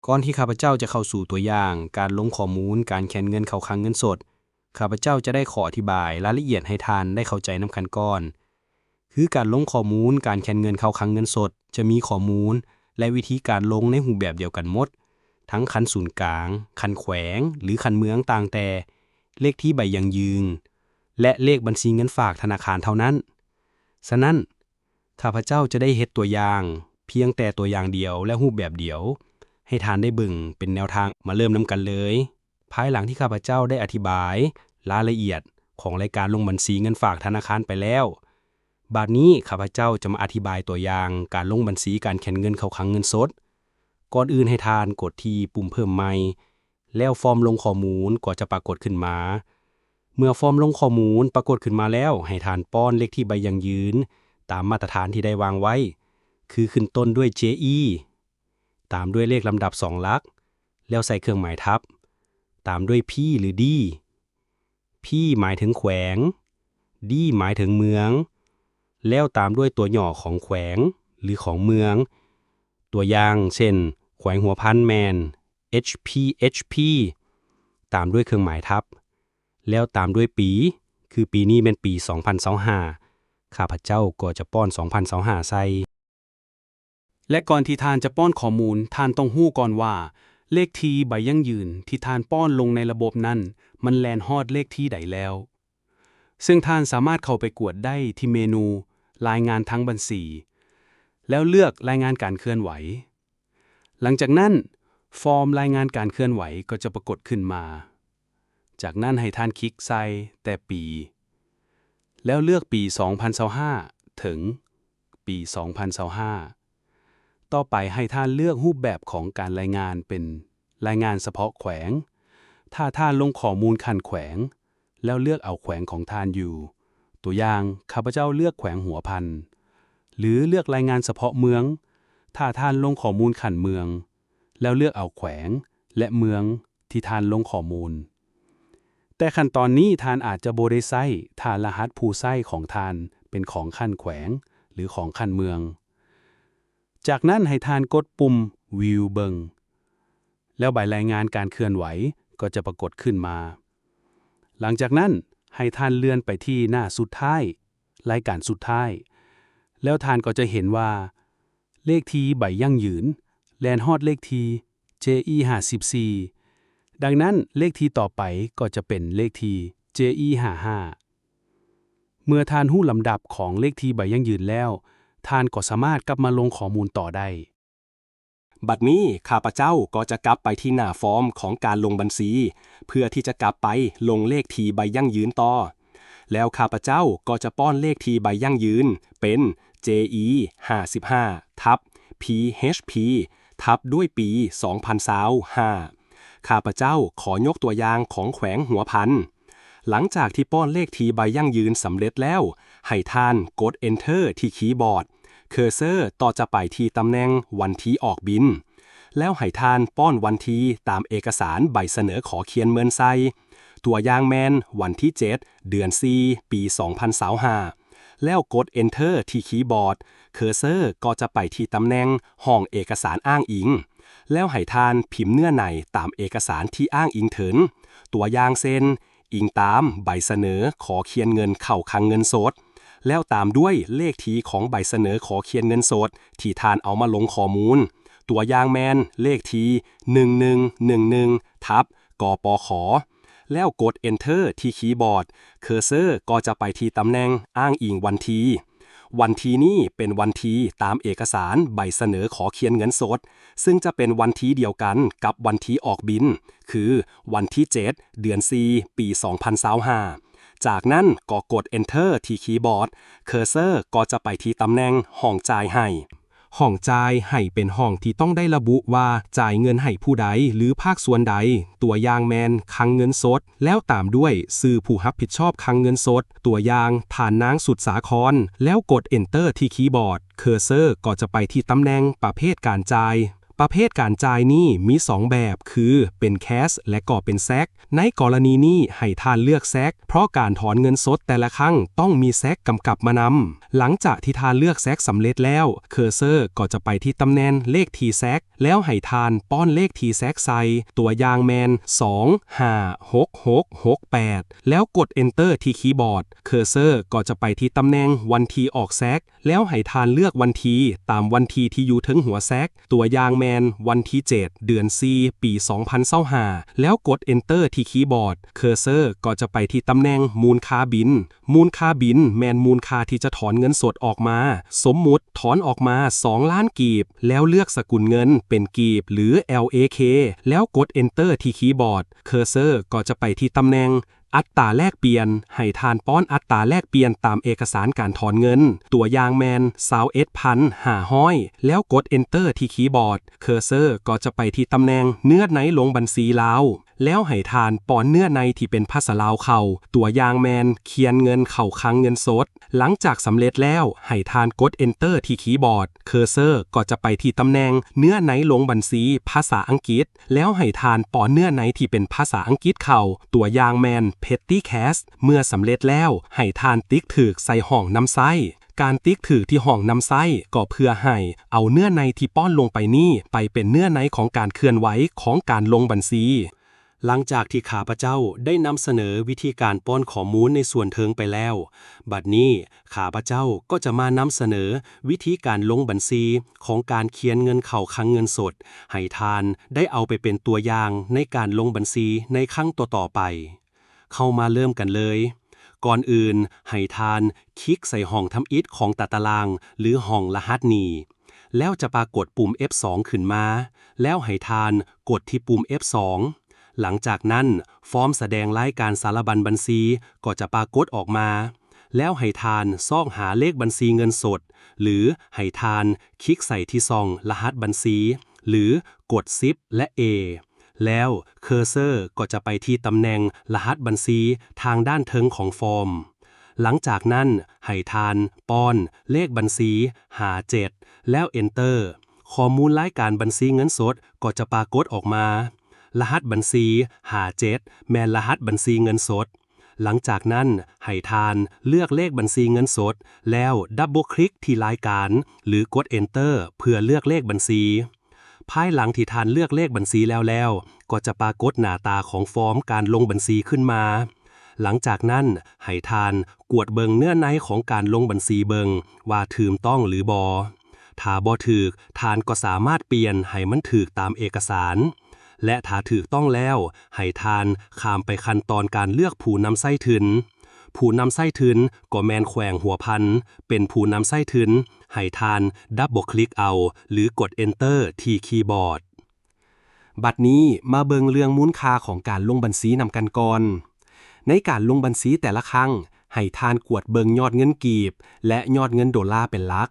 ກ່ອນທີ່ຂ້າພະເຈົ້າຈະເຂົ້າສູ່ຕົວຢ່າງການລົງຂໍ້ມູນການແຄນເງິນເຂົ້າຄັງເງິນສົດ, ຂ້າພະເຈົ້າຈະໄດ້ຂໍອະທິບາຍລາຍລະອຽດໃຫ້ທ່ານໄດ້ເຂົ້າໃຈນຳກັນກ່ອນ. ຄືການລົງຂໍ້ມູນການແຄນເງິນເຂົ້າຄັງເງິນສົດ ຈະມີຂໍ້ມູນ ແລະ ວິທີການລົງໃນຮູບແບບດຽວກັນໝົດ, ທັງຂັ້ນສູນກາງ, ຂັ້ນແຂວງ ຫຼື ຂັ້ນເມືອງ, ຕ່າງແຕ່ເລກທີ່ໃບຢັ້ງຢືນ ແລະ ເລກບັນຊີເງິນຝາກທະນາຄານເທົ່ານັ້ນ. ສະນັ້ນ, ຂ້າພະເຈົ້າຈະໄດ້ເຮັດຕົວຢ່າງພຽງແຕ່ຕົວຢ່າງດຽວ ແລະ ຮູບແບບດຽວ ໃຫ້ທ່ານໄດ້ເບິ່ງເປັນແນວທາງ. ມາເລີ່ມນຳກັນເລີຍ. ພາຍຫຼັງທີ່ຂ້າພະເຈົ້າໄດ້ອະທິບາຍລາຍລະອຽດຂອງລາຍການລົງບັນຊີເງິນຝາກທະນາຄານໄປແລ້ວ, ບາດນີ້ຂ້າພະເຈົ້າຈະມາອະທິບາຍຕົວຢ່າງການລົງບັນຊີການແຄນເງິນເຂົ້າຄັງເງິນສົດ. ກ່ອນອື່ນໃຫ້ທ່ານກົດທີ່ປຸ່ມເພີ່ມໃໝ່, ແລ້ວຟອມລົງຂໍ້ມູນກໍຈະປາກົດຂຶ້ນມາ. ເມື່ອຟອມລົງຂໍ້ມູນປາກົດຂຶ້ນມາແລ້ວ, ໃຫ້ທ່ານປ້ອນເລກທີ່ໃບຢັ້ງຢືນຕາມມາດຕະຖານທີ່ໄດ້ວາງໄວ້, ຄືຂຶ້ນຕົ້ນດ້ວຍ ເຈອີ ຕາມດ້ວຍເລກລຳດັບສອງຫຼັກ, ແລ້ວໃສ່ເຄື່ອງໝາຍທັບ, ຕາມດ້ວຍ P ຫຼື D. P ໝາຍເຖິງແຂວງ, D ໝາຍເຖິງເມືອງ, ແລ້ວຕາມດ້ວຍຕົວຫຍໍ້ຂອງແຂວງ ຫຼື ຂອງເມືອງ. ຕົວຢ່າງເຊັ່ນ ແຂວງຫົວພັນແມ່ນ H P H P ຕາມດ້ວຍເຄື່ອງໝາຍທັບ, ແລ້ວຕາມດ້ວຍປີ, ຄືປີນີ້ແມ່ນປີສອງພັນຊາວຫ້າ, ຂ້າພະເຈົ້າກໍຈະປ້ອນສອງພັນຊາວຫ້າໃສ່. ແລະ ກ່ອນທີ່ທ່ານຈະປ້ອນຂໍ້ມູນ, ທ່ານຕ້ອງຮູ້ກ່ອນວ່າເລກທີ່ໃບຢັ້ງຢືນທີ່ທ່ານປ້ອນລົງໃນລະບົບນັ້ນ ມັນແລ່ນຮອດເລກທີ່ໃດແລ້ວ. ເຊິ່ງທ່ານສາມາດເຂົ້າໄປກວດໄດ້ທີ່ເມນູລາຍງານທາງບັນຊີ, ແລ້ວເລືອກລາຍງານການເຄື່ອນໄຫວ. ຫຼັງຈາກນັ້ນ, ຟອມລາຍງານການເຄື່ອນໄຫວກໍຈະປາກົດຂຶ້ນມາ. ຈາກນັ້ນໃຫ້ທ່ານຄລິກໃສ່ແຕ່ປີ, ແລ້ວເລືອກປີສອງພັນຊາວຫ້າ ເຖິງປີສອງພັນຊາວຫ້າ. ຕໍ່ໄປໃຫ້ທ່ານເລືອກຮູບແບບຂອງການລາຍງານເປັນລາຍງານສະເພາະແຂວງ, ຖ້າທ່ານລົງຂໍ້ມູນຂັ້ນແຂວງ, ແລ້ວເລືອກເອົາແຂວງຂອງທ່ານຢູ່. ຕົວຢ່າງ, ຂ້າພະເຈົ້າເລືອກແຂວງຫົວພັນ. ຫຼື ເລືອກລາຍງານສະເພາະເມືອງ, ຖ້າທ່ານລົງຂໍ້ມູນຂັ້ນເມືອງ, ແລ້ວເລືອກເອົາແຂວງ ແລະ ເມືອງທີ່ທ່ານລົງຂໍ້ມູນ. ແຕ່ຂັ້ນຕອນນີ້ທ່ານອາດຈະບໍ່ໄດ້ໃຊ້ ຖ້າລະຫັດຜູ້ໃຊ້ຂອງທ່ານເປັນຂອງຂັ້ນແຂວງ ຫຼື ຂອງຂັ້ນເມືອງ. ຈາກນັ້ນໃຫ້ທ່ານກົດປຸ່ມ View ເບິ່ງ, ແລ້ວໃບລາຍງານການເຄື່ອນໄຫວກໍຈະປາກົດຂຶ້ນມາ. ຫຼັງຈາກນັ້ນໃຫ້ທ່ານເລື່ອນໄປທີ່ໜ້າສຸດທ້າຍ, ລາຍການສຸດທ້າຍ, ແລ້ວທ່ານກໍຈະເຫັນວ່າເລກທີ່ໃບຢັ້ງຢືນແລ່ນຮອດເລກທີ່ ເຈອີ ຫ້າສິບສີ່. ດັ່ງນັ້ນເລກທີ່ຕໍ່ໄປກໍຈະເປັນເລກທີ່ ເຈອີ ຫ້າສິບຫ້າ. ເມື່ອທ່ານຮູ້ລຳດັບຂອງເລກທີ່ໃບຢັ້ງຢືນແລ້ວ, ທ່ານກໍສາມາດກັບມາລົງຂໍ້ມູນຕໍ່ໄດ້. ບັດນີ້ຂ້າພະເຈົ້າກໍຈະກັບໄປທີ່ໜ້າຟອມຂອງການລົງບັນຊີ ເພື່ອທີ່ຈະກັບໄປລົງເລກທີ່ໃບຢັ້ງຢືນຕໍ່. ແລ້ວຂ້າພະເຈົ້າກໍຈະປ້ອນເລກທີ່ໃບຢັ້ງຢືນເປັນ ເຈອີ ຫ້າສິບຫ້າ ທັບ ພີເອັດພີ ທັບດ້ວຍປີສອງພັນຊາວຫ້າ. ຂ້າພະເຈົ້າຂໍຍົກຕົວຢ່າງຂອງແຂວງຫົວພັນ. ຫຼັງຈາກທີ່ປ້ອນເລກທີ່ໃບຢັ້ງຢືນສຳເລັດແລ້ວ, ໃຫ້ທ່ານກົດ Enter ທີ່ຄີບອດ. ເຄີເຊີກໍຈະໄປທີ່ຕຳແໜ່ງວັນທີອອກບິນ. ແລ້ວໃຫ້ທ່ານປ້ອນວັນທີຕາມເອກະສານໃບສະເໜີຂໍຄຽນເງິນໃສ່. ຕົວຢ່າງແມ່ນວັນທີເຈັດ ເດືອນສີ່ ປີສອງພັນຊາວຫ້າ. ແລ້ວກົດ Enter ທີ່ຄີບອດ. ເຄີເຊີກໍຈະໄປທີ່ຕຳແໜ່ງຫ້ອງເອກະສານອ້າງອີງ. ແລ້ວໃຫ້ທ່ານພິມເນື້ອໃນຕາມເອກະສານທີ່ອ້າງອີງເຖິງ. ຕົວຢ່າງເຊັ່ນ, ອີງຕາມໃບສະເໜີຂໍຄຽນເງິນເຂົ້າຄັງເງິນສົດ, ແລ້ວຕາມດ້ວຍເລກທີຂອງໃບສະເໜີຂໍຄຽນເງິນສົດທີ່ທ່ານເອົາມາລົງຂໍ້ມູນ. ຕົວຢ່າງແມ່ນເລກທີ ໜຶ່ງໜຶ່ງໜຶ່ງໜຶ່ງ ທັບ ກປຂ. ແລ້ວກົດ Enter ທີ່ຄີບອດ, ເຄີເຊີກໍຈະໄປທີ່ຕຳແໜ່ງອ້າງອີງວັນທີ. ວັນທີນີ້ເປັນວັນທີຕາມເອກະສານໃບສະເໜີຂໍຄຽນເງິນສົດ, ຊຶ່ງຈະເປັນວັນທີດຽວກັນກັບວັນທີອອກບິນ, ຄື ວັນທີເຈັດ ເດືອນສີ່ ປີສອງພັນຊາວຫ້າ. ຈາກນັ້ນກໍກົດ Enter ທີ່ຄີບອດ, ເຄີເຊີກໍຈະໄປທີ່ຕຳແໜ່ງຫ້ອງຈ່າຍໃຫ້. ຫ້ອງຈ່າຍໃຫ້ເປັນຫ້ອງທີ່ຕ້ອງໄດ້ລະບຸວ່າຈ່າຍເງິນໃຫ້ຜູ້ໃດ ຫຼື ພາກສ່ວນໃດ, ຕົວຢ່າງແມ່ນຄັງເງິນສົດ, ແລ້ວຕາມດ້ວຍຊື່ຜູ້ຮັບຜິດຊອບຄັງເງິນສົດ, ຕົວຢ່າງ ທ່ານນາງ ສຸດສາຄອນ, ແລ້ວກົດ Enter ທີ່ຄີບອດ, ເຄີເຊີກໍຈະໄປທີ່ຕຳແໜ່ງປະເພດການຈ່າຍ. ປະເພດການຈ່າຍນີ້ມີສອງແບບ ຄືເປັນແຄຊ ແລະກໍເປັນແຊັກ. ໃນກໍລະນີນີ້ໃຫ້ທ່ານເລືອກແຊັກ ເພາະການຖອນເງິນສົດແຕ່ລະຄັ້ງຕ້ອງມີແຊັກກຳກັບມານຳ. ຫຼັງຈາກທີ່ທ່ານເລືອກແຊັກສຳເລັດແລ້ວ ເຄີເຊີກໍຈະໄປທີ່ຕຳແໜ່ງເລກທີແຊັກ ແລ້ວໃຫ້ທ່ານປ້ອນເລກທີແຊັກໃສ່ ຕົວຢ່າງແມ່ນ ສອງຫ້າຫົກຫົກຫົກແປດ ແລ້ວກົດເອັນເຕີທີ່ຄີບອດ. ເຄີເຊີກໍຈະໄປທີ່ຕຳແໜ່ງວັນທີອອກແຊັກ ແລ້ວໃຫ້ທ່ານເລືອກວັນທີຕາມວັນທີທີ່ຢູ່ເທິງຫົວແຊັກ ຕົວຢ່າງແມ່ນວັນທີເຈັດ ເດືອນສີ່ ປີສອງພັນຊາວຫ້າ ແລ້ວກົດເອັນເຕີທີ່ຄີບອດ. ເຄີເຊີກໍຈະໄປທີ່ຕຳແໜ່ງມູນຄ່າບິນ. ມູນຄ່າບິນແມ່ນມູນຄ່າທີ່ຈະຖອນເງິນສົດອອກມາ. ສົມມຸດຖອນອອກມາສອງລ້ານກີບ ແລ້ວເລືອກສະກຸນເງິນເປັນກີບ ຫຼື ແອລເອເຄ ແລ້ວກົດເອັນເຕີທີ່ຄີບອດ. ເຄີເຊີກໍຈະໄປທີ່ຕຳແໜ່ງອັດຕາແລກປ່ຽນ. ໃຫ້ທ່ານປ້ອນອັດຕາແລກປ່ຽນຕາມເອກະສານການຖອນເງິນ. ຕົວຢ່າງແມ່ນ ຊາວເອັດພັນຫ້າຮ້ອຍ ແລ້ວກົດເອັນເຕີທີ່ຄີບອດ. ເຄີເຊີກໍຈະໄປທີ່ຕຳແໜ່ງເນື້ອໃນລົງບັນຊີລາວ ແລ້ວໃຫ້ທ່ານປ້ອນເນື້ອໃນທີ່ເປັນພາສາລາວເຂົ້າ. ຕົວຢ່າງແມ່ນ ຂຽນເງິນເຂົ້າຄັງເງິນສົດ. ຫຼັງຈາກສຳເລັດແລ້ວ ໃຫ້ທ່ານກົດເອັນເຕີທີ່ຄີບອດ. ເຄີເຊີກໍຈະໄປທີ່ຕຳແໜ່ງເນື້ອໃນລົງບັນຊີພາສາອັງກິດ ແລ້ວໃຫ້ທ່ານປ້ອນເນື້ອໃນທີ່ເປັນພາສາອັງກິດເຂົ້າ. ຕົວຢ່າງແມ່ນ ເພັດຕີ້ແຄຊ. ເມື່ອສຳເລັດແລ້ວ ໃຫ້ທ່ານຕິກຖືກໃສ່ຫ້ອງນຳໃຊ້. ການຕິກຖືກທີ່ຫ້ອງນຳໃຊ້ ກໍເພື່ອໃຫ້ເອົາເນື້ອໃນທີ່ປ້ອນລົງໄປນີ້ໄປເປັນເນື້ອໃນຂອງການເຄື່ອນໄຫວຂອງການລົງບັນຊີ. ຫຼັງຈາກທີ່ຂ້າພະເຈົ້າໄດ້ນຳສະເໜີວິທີການປ້ອນຂໍ້ມູນໃນສ່ວນເທິງໄປແລ້ວ, ບັດນີ້ຂ້າພະເຈົ້າກໍຈະມານຳສະເໜີວິທີການລົງບັນຊີຂອງການຂຽນເງິນເຂົ້າຄັງເງິນສົດ ໃຫ້ທ່ານໄດ້ເອົາໄປເປັນຕົວຢ່າງໃນການລົງບັນຊີໃນຄັ້ງຕໍ່ໆໄປ. ເຮົາມາເລີ່ມກັນເລີຍ. ກ່ອນອື່ນໃຫ້ທ່ານຄລິກໃສ່ຫ້ອງທຳອິດຂອງຕາຕະລາງ ຫຼື ຫ້ອງລະຫັດໜີ້. ແລ້ວຈະປາກົດປຸ່ມເອັຟສອງຂຶ້ນມາ, ແລ້ວໃຫ້ທ່ານກົດທີ່ປຸ່ມເອັຟສອງ. ຫຼັງຈາກນັ້ນ ຟອມສະແດງລາຍການສາລະບັນບັນຊີກໍຈະປາກົດອອກມາ. ແລ້ວໃຫ້ທ່ານຊອກຫາເລກບັນຊີເງິນສົດ ຫຼື ໃຫ້ທ່ານຄລິກໃສ່ທີ່ຊ່ອງລະຫັດບັນຊີ ຫຼື ກົດຊິບ ແລະ ເອ. ແລ້ວເຄີເຊີກໍຈະໄປທີ່ຕຳແໜ່ງລະຫັດບັນຊີທາງດ້ານເທິງຂອງຟອມ. ຫຼັງຈາກນັ້ນໃຫ້ທ່ານປ້ອນເລກບັນຊີຫ້າເຈັດ ແລ້ວເອັນເຕີ. ຂໍ້ມູນລາຍການບັນຊີເງິນສົດກໍຈະປາກົດອອກມາ. ລະຫັດບັນຊີຫ້າເຈັດ ແມ່ນລະຫັດບັນຊີເງິນສົດ. ຫຼັງຈາກນັ້ນໃຫ້ທ່ານເລືອກເລກບັນຊີເງິນສົດ ແລ້ວດັບເບິນຄລິກທີ່ລາຍການ ຫຼື ກົດເອັນເຕີເພື່ອເລືອກເລກບັນຊີ. ພາຍຫຼັງທີ່ທ່ານເລືອກເລກບັນຊີແລ້ວໆ ກໍຈະປາກົດໜ້າຕາຂອງຟອມການລົງບັນຊີຂຶ້ນມາ. ຫຼັງຈາກນັ້ນໃຫ້ທ່ານກວດເບິ່ງເນື້ອໃນຂອງການລົງບັນຊີເບິ່ງວ່າຖືກຕ້ອງຫຼືບໍ່. ຖ້າບໍ່ຖືກ, ທ່ານກໍສາມາດປ່ຽນໃຫ້ມັນຖືກຕາມເອກະສານ. ແລະ ຖ້າຖືກຕ້ອງແລ້ວ, ໃຫ້ທ່ານຂ້າມໄປຂັ້ນຕອນການເລືອກຜູ້ນຳໃຊ້ທຶນ. ຜູ້ນຳໃຊ້ທຶນກໍແມ່ນແຂວງຫົວພັນ, ເປັນຜູ້ນຳໃຊ້ທຶນ, ໃຫ້ທ່ານດັບເບິນຄລິກເອົາ ຫຼື ກົດເອັນເຕີທີ່ຄີບອດ. ບັດນີ້ມາເບິ່ງເລື່ອງມູນຄ່າຂອງການລົງບັນຊີນຳກັນກ່ອນ. ໃນການລົງບັນຊີແຕ່ລະຄັ້ງ, ໃຫ້ທ່ານກວດເບິ່ງຍອດເງິນກີບ ແລະ ຍອດເງິນໂດລາເປັນຫຼັກ.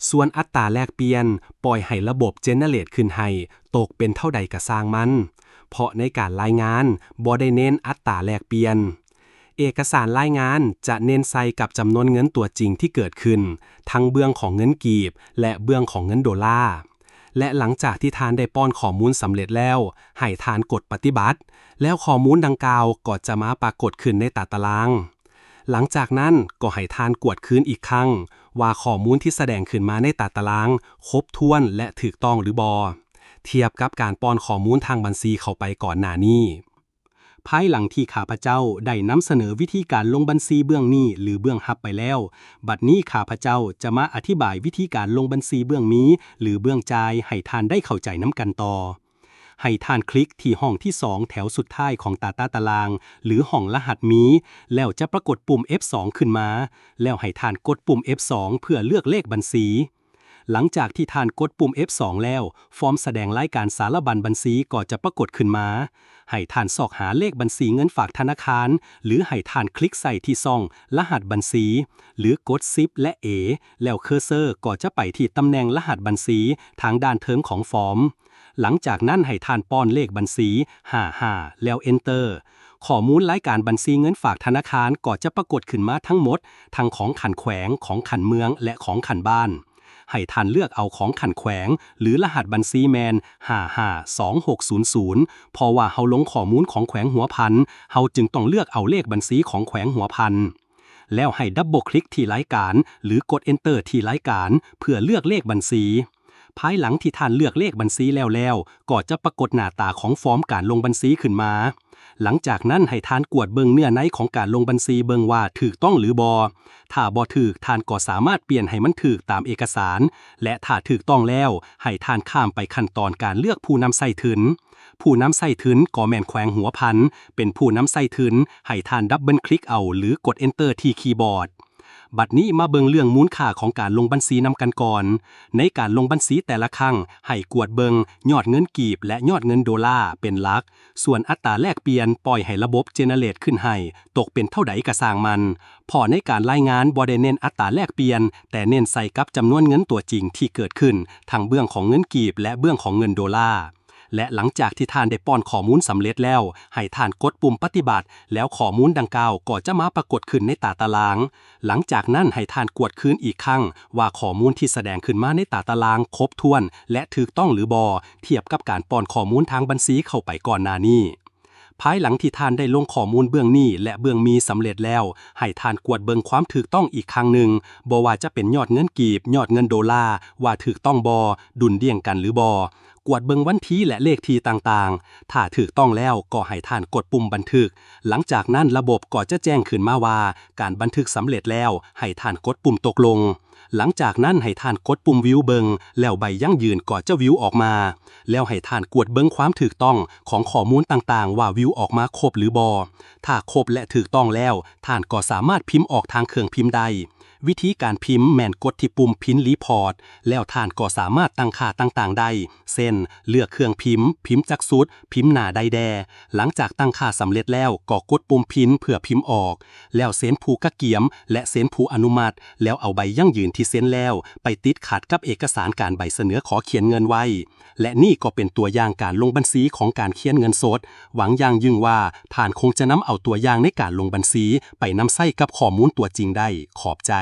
ສ່ວນອັດຕາແລກປ່ຽນ, ປ່ອຍໃຫ້ລະບົບເຈເນີເຣດຂຶ້ນໃຫ້ຕົກເປັນເທົ່າໃດກະຊ່າງມັນ, ເພາະໃນການລາຍງານບໍ່ໄດ້ເນັ້ນອັດຕາແລກປ່ຽນ. ເອກະສານລາຍງານຈະເນັ້ນໃສ່ກັບຈຳນວນເງິນຕົວຈິງທີ່ເກີດຂຶ້ນ, ທັງເບື້ອງຂອງເງິນກີບ ແລະ ເບື້ອງຂອງເງິນໂດລາ. ແລະ ຫຼັງຈາກທີ່ທ່ານໄດ້ປ້ອນຂໍ້ມູນສຳເລັດແລ້ວ, ໃຫ້ທ່ານກົດປະຕິບັດ, ແລ້ວຂໍ້ມູນດັ່ງກ່າວກໍຈະມາປາກົດຂຶ້ນໃນຕາຕະລາງ. ຫຼັງຈາກນັ້ນກໍໃຫ້ທ່ານກວດຄືນອີກຄັ້ງວ່າຂໍ້ມູນທີ່ສະແດງຂຶ້ນມາໃນຕາຕະລາງຄົບຖ້ວນ ແລະ ຖືກຕ້ອງຫຼືບໍ່. ທຽບກັບການປ້ອນຂໍ້ມູນທາງບັນຊີເຂົ້າໄປກ່ອນໜ້ານີ້. ພາຍຫຼັງທີ່ຂ້າພະເຈົ້າໄດ້ນຳສະເໜີວິທີການລົງບັນຊີເບື້ອງໜີ້ ຫຼື ເບື້ອງຮັບໄປແລ້ວ, ບັດນີ້ຂ້າພະເຈົ້າຈະມາອະທິບາຍວິທີການລົງບັນຊີເບື້ອງມີ ຫຼື ເບື້ອງຈ່າຍໃຫ້ທ່ານໄດ້ເຂົ້າໃຈນຳກັນຕໍ່. ໃຫ້ທ່ານຄລິກທີ່ຫ້ອງທີສອງແຖວສຸດທ້າຍຂອງຕາຕາຕະລາງ ຫຼື ຫ້ອງລະຫັດມີ, ແລ້ວຈະປາກົດປຸ່ມເອັຟສອງຂຶ້ນມາ, ແລ້ວໃຫ້ທ່ານກົດປຸ່ມເອັຟສອງເພື່ອເລືອກເລກບັນຊີ. ຫຼັງຈາກທີ່ທ່ານກົດປຸ່ມເອັຟສອງແລ້ວ, ຟອມສະແດງລາຍການສາລະບັນບັນຊີກໍຈະປາກົດຂຶ້ນມາ. ໃຫ້ທ່ານຊອກຫາເລກບັນຊີເງິນຝາກທະນາຄານ ຫຼື ໃຫ້ທ່ານຄລິກໃສ່ທີ່ຊ່ອງລະຫັດບັນຊີ ຫຼື ກົດຊິບ ແລະ ເອ, ແລ້ວເຄີເຊີກໍຈະໄປທີ່ຕຳແໜ່ງລະຫັດບັນຊີທາງດ້ານເທິງຂອງຟອມ. ຫຼັງຈາກນັ້ນໃຫ້ທ່ານປ້ອນເລກບັນຊີ ຫ້າຫ້າ ແລ້ວ Enter. ຂໍ້ມູນລາຍການບັນຊີເງິນຝາກທະນາຄານກໍຈະປາກົດຂຶ້ນມາທັງໝົດ, ທັງຂອງຂັ້ນແຂວງ, ຂອງຂັ້ນເມືອງ ແລະ ຂອງຂັ້ນບ້ານ. ໃຫ້ທ່ານເລືອກເອົາຂອງຂັ້ນແຂວງ ຫຼື ລະຫັດບັນຊີແມ່ນ ຫ້າຫ້າສອງຫົກສູນສູນ ເພາະວ່າເຮົາລົງຂໍ້ມູນຂອງແຂວງຫົວພັນ, ເຮົາຈຶ່ງຕ້ອງເລືອກເອົາເລກບັນຊີຂອງແຂວງຫົວພັນ. ແລ້ວໃຫ້ດັບເບິນຄລິກທີ່ລາຍການ ຫຼື ກົດ Enter ທີ່ລາຍການ ເພື່ອເລືອກເລກບັນຊີ. ພາຍຫຼັງທີ່ທ່ານເລືອກເລກບັນຊີແລ້ວໆ ກໍຈະປາກົດໜ້າຕາຂອງຟອມການລົງບັນຊີຂຶ້ນມາ. ຫຼັງຈາກນັ້ນໃຫ້ທ່ານກວດເບິ່ງເນື້ອໃນຂອງການລົງບັນຊີເບິ່ງວ່າຖືກຕ້ອງຫຼືບໍ່. ຖ້າບໍ່ຖືກ, ທ່ານກໍສາມາດປ່ຽນໃຫ້ມັນຖືກຕາມເອກະສານ, ແລະ ຖ້າຖືກຕ້ອງແລ້ວ, ໃຫ້ທ່ານຂ້າມໄປຂັ້ນຕອນການເລືອກຜູ້ນຳໃຊ້ທຶນ. ຜູ້ນຳໃຊ້ທຶນກໍແມ່ນແຂວງຫົວພັນ ເປັນຜູ້ນຳໃຊ້ທຶນ, ໃຫ້ທ່ານດັບເບິນຄລິກເອົາ ຫຼື ກົດ Enter ທີ່ຄີບອດ. ບັດນີ້ມາເບິ່ງເລື່ອງມູນຄ່າຂອງການລົງບັນຊີນຳກັນກ່ອນ. ໃນການລົງບັນຊີແຕ່ລະຄັ້ງ, ໃຫ້ກວດເບິ່ງຍອດເງິນກີບ ແລະ ຍອດເງິນໂດລາເປັນຫຼັກ, ສ່ວນອັດຕາແລກປ່ຽນປ່ອຍໃຫ້ລະບົບ generate ຂຶ້ນໃຫ້, ຕົກເປັນເທົ່າໃດກໍຊ່າງມັນ, ເພາະໃນການລາຍງານບໍ່ໄດ້ເນັ້ນອັດຕາແລກປ່ຽນ, ແຕ່ເນັ້ນໃສ່ກັບຈຳນວນເງິນຕົວຈິງທີ່ເກີດຂຶ້ນ, ທັງເບື້ອງຂອງເງິນກີບ ແລະ ເບື້ອງຂອງເງິນໂດລາ. ແລະ ຫຼັງຈາກທີ່ທ່ານໄດ້ປ້ອນຂໍ້ມູນສຳເລັດແລ້ວ, ໃຫ້ທ່ານກົດປຸ່ມປະຕິບັດ, ແລ້ວຂໍ້ມູນດັ່ງກ່າວກໍຈະມາປາກົດຂຶ້ນໃນຕາຕະລາງ. ຫຼັງຈາກນັ້ນໃຫ້ທ່ານກວດຄືນອີກຄັ້ງວ່າຂໍ້ມູນທີ່ສະແດງຂຶ້ນມາໃນຕາຕະລາງຄົບຖ້ວນ ແລະ ຖືກຕ້ອງຫຼືບໍ່, ທຽບກັບການປ້ອນຂໍ້ມູນທາງບັນຊີເຂົ້າໄປກ່ອນໜ້ານີ້. ພາຍຫຼັງທີ່ທ່ານໄດ້ລົງຂໍ້ມູນເບື້ອງໜີ້ ແລະ ເບື້ອງມີສຳເລັດແລ້ວ, ໃຫ້ທ່ານກວດເບິ່ງຄວາມຖືກຕ້ອງອີກຄັ້ງໜຶ່ງ, ບໍ່ວ່າຈະເປັນຍອດເງິນກີບ, ຍອດເງິນໂດລາ, ວ່າຖືກຕ້ອງບໍ່, ດຸ່ນດ່ຽງກັນຫຼືບໍ່. ກວດເບິ່ງວັນທີ ແລະ ເລກທີຕ່າງໆ. ຖ້າຖືກຕ້ອງແລ້ວ, ກໍໃຫ້ທ່ານກົດປຸ່ມບັນທຶກ. ຫຼັງຈາກນັ້ນລະບົບກໍຈະແຈ້ງຂຶ້ນມາວ່າການບັນທຶກສຳເລັດແລ້ວ, ໃຫ້ທ່ານກົດປຸ່ມຕົກລົງ. ຫຼັງຈາກນັ້ນໃຫ້ທ່ານກົດປຸ່ມວິວເບິ່ງ, ແລ້ວໃບຢັ້ງຢືນກໍຈະວິວອອກມາ. ແລ້ວໃຫ້ທ່ານກວດເບິ່ງຄວາມຖືກຕ້ອງຂອງຂໍ້ມູນຕ່າງໆວ່າວິວອອກມາຄົບຫຼືບໍ່. ຖ້າຄົບ ແລະ ຖືກຕ້ອງແລ້ວ, ທ່ານກໍສາມາດພິມອອກທາງເຄື່ອງພິມໄດ້. ວິທີການພິມແມ່ນກົດທີ່ປຸ່ມ Print Report ແລ້ວທ່ານກໍສາມາດຕັ້ງຄ່າຕ່າງໆໄດ້ ເຊັ່ນ ເລືອກເຄື່ອງພິມ, ພິມຈັກຊຸດ, ພິມໜ້າໃດແດ່. ຫຼັງຈາກຕັ້ງຄ່າສຳເລັດແລ້ວ, ກໍກົດປຸ່ມ Print ເພື່ອພິມອອກ, ແລ້ວເຊັນຜູ້ກະກຽມ ແລະ ເຊັນຜູ້ອະນຸມັດ, ແລ້ວເອົາໃບຢັ້ງຢືນທີ່ເຊັນແລ້ວໄປຕິດຂັດກັບເອກະສານການໃບສະເໜີຂໍຂຽນເງິນໄວ້. ແລະ ນີ້ກໍເປັນຕົວຢ່າງການລົງບັນຊີຂອງການຂຽນເງິນສົດ. ຫວັງຢ່າງຍິ່ງວ່າທ່ານຄົງຈະນຳເອົາຕົວຢ່າງໃນການລົງບັນຊີໄປນຳໃຊ້ກັບຂໍ້ມູນຕົວຈິງໄດ້. ຂອບໃຈ.